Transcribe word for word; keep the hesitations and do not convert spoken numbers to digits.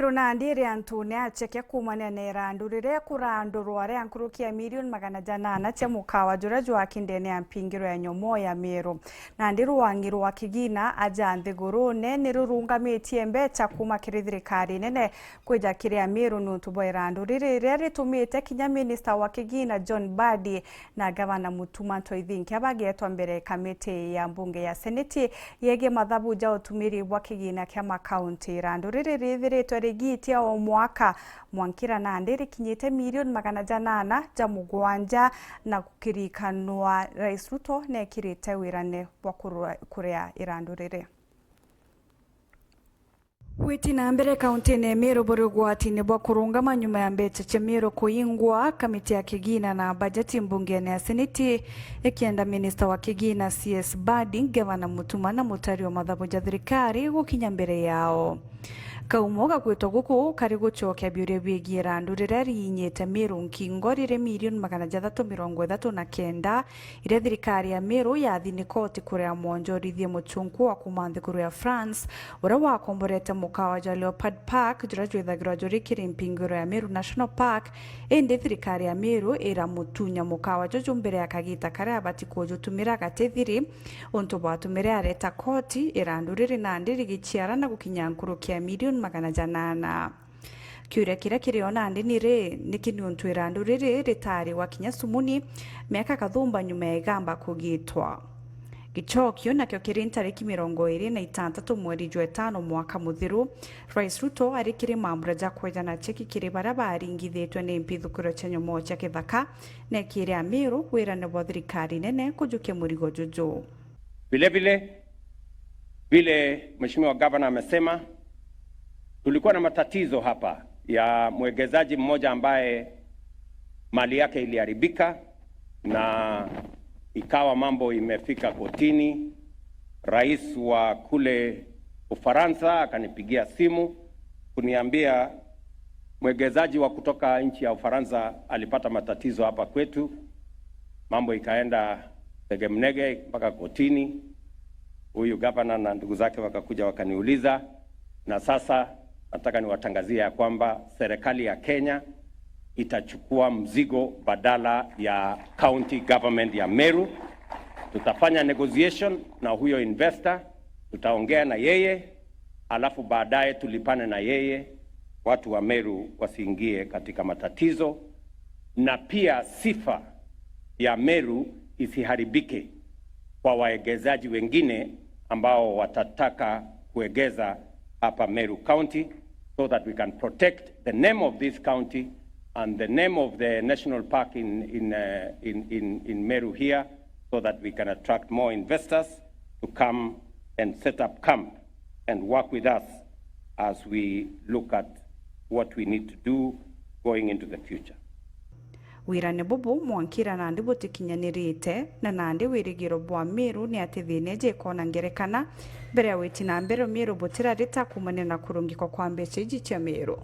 Meru nandi iri antune acheke kuumania na irandu riria kurandurwa ria nkuruki ya milioni magana janana cia mukawa juria jwaki ndene ya mpingiro ya nyomoo ya Meru. Nandi rwangi rwa kigina aja nthigurune ni rurungamitie mbecha kuuma kiri thirikari nene kwija kiri Ameru niuntu bwa irandu riri riria ritumite kinya minista wa kigina John Mbadi na gavana Mutuma Ntoithinkia bagetwa mbere ya kamiti ya mbunge ya Seneti yegii mathabu ja utumiri bwa kigina kia makaunti. Irandu riri rithiritwe rigiitia o mwaka, mwankira nandi rikinyite milioni magana janana ja mugwanja, na gukirikanwa Rais Ruto nekirite wirane bwa kurua-, kuria irandu riri. Gwiti na mbere kauntine ya Meru buri ugwatine bwa kurungama nyuma ya mbecha cia Meru kuingwa, kamiti ya kigina na bajeti mbungene ya Seneti ikienda minista wa kigina C S Mbadi, gavana Mutuma na mutari wa mathabu ja thirikari gukinya mbere yao. Kaumo gagwitwa guku kari gucokia biuria biegie irandu riria riinyite Meru nkingo riri milioni magana jathatu mirongo ithatu na kenda, iria thirikari ya Meru yathi ni koti kuria mwonjorithie muchunku wa kuuma nthiguru ya France, uria wakomborete mukawa jwa Leopard Park, juria jwithagirwa juri kiri mpingiro ya Meru National Park, indi thirikari ya Meru iramutunya mukawa juju mbere ya kagita karia abati kujutumira gatithiri, untu bwatumire areta koti irandu riri nandi rigichiara na gukinya nkuruki ya milioni magana janana. Kiuria kiria kiri o nandi ni ri, niki niuntu irandu riri ritari gwakinya Sumuni miaka kathumba nyuma ya igamba kugitwa? Gichokio nakio kiri ntariki mirongo iri na itantatu mweri jwa itano mwaka muthiru, Rais Ruto ari kiri mambura ja kwejana cheki kiri baria baringithitwe ni mpithukiro cia nyomoo cia kithaka, nekire Ameru wirane bwa thirikari nene kujukia murigo juju. Vile vile, vile Mheshimiwa Gavana amesema, tulikuwa na matatizo hapa ya mwegezaji mmoja ambaye mali yake iliharibika na ikawa mambo imefika kotini. Rais wa kule Ufaransa akanipigia simu kuniambia mwegezaji wa kutoka nchi ya Ufaransa alipata matatizo hapa kwetu, mambo ikaenda tegemnege mpaka kotini. Huyu gavana na ndugu zake wakakuja wakaniuliza, na sasa nataka niwatangazie ya kwamba serikali ya Kenya itachukua mzigo badala ya county government ya Meru. Tutafanya negotiation na huyo investor, tutaongea na yeye, alafu baadaye tulipane na yeye, watu wa Meru wasiingie katika matatizo, na pia sifa ya Meru isiharibike kwa waegezaji wengine ambao watataka kuegeza hapa Meru County, so that we can protect the name of this county and the name of the national park in, in, uh, in, in, in Meru here, so that we can attract more investors to come and set up camp and work with us as we look at what we need to do going into the future. Wirane bubu mwankira nandi butikinyanirite, na nandi wirigiro bwa Meru ni ati thina iji ikona ngerekana mbere ya witi na mbere Meru butirarita kuumania na kurungikwa kwa mbecha iji cia Meru.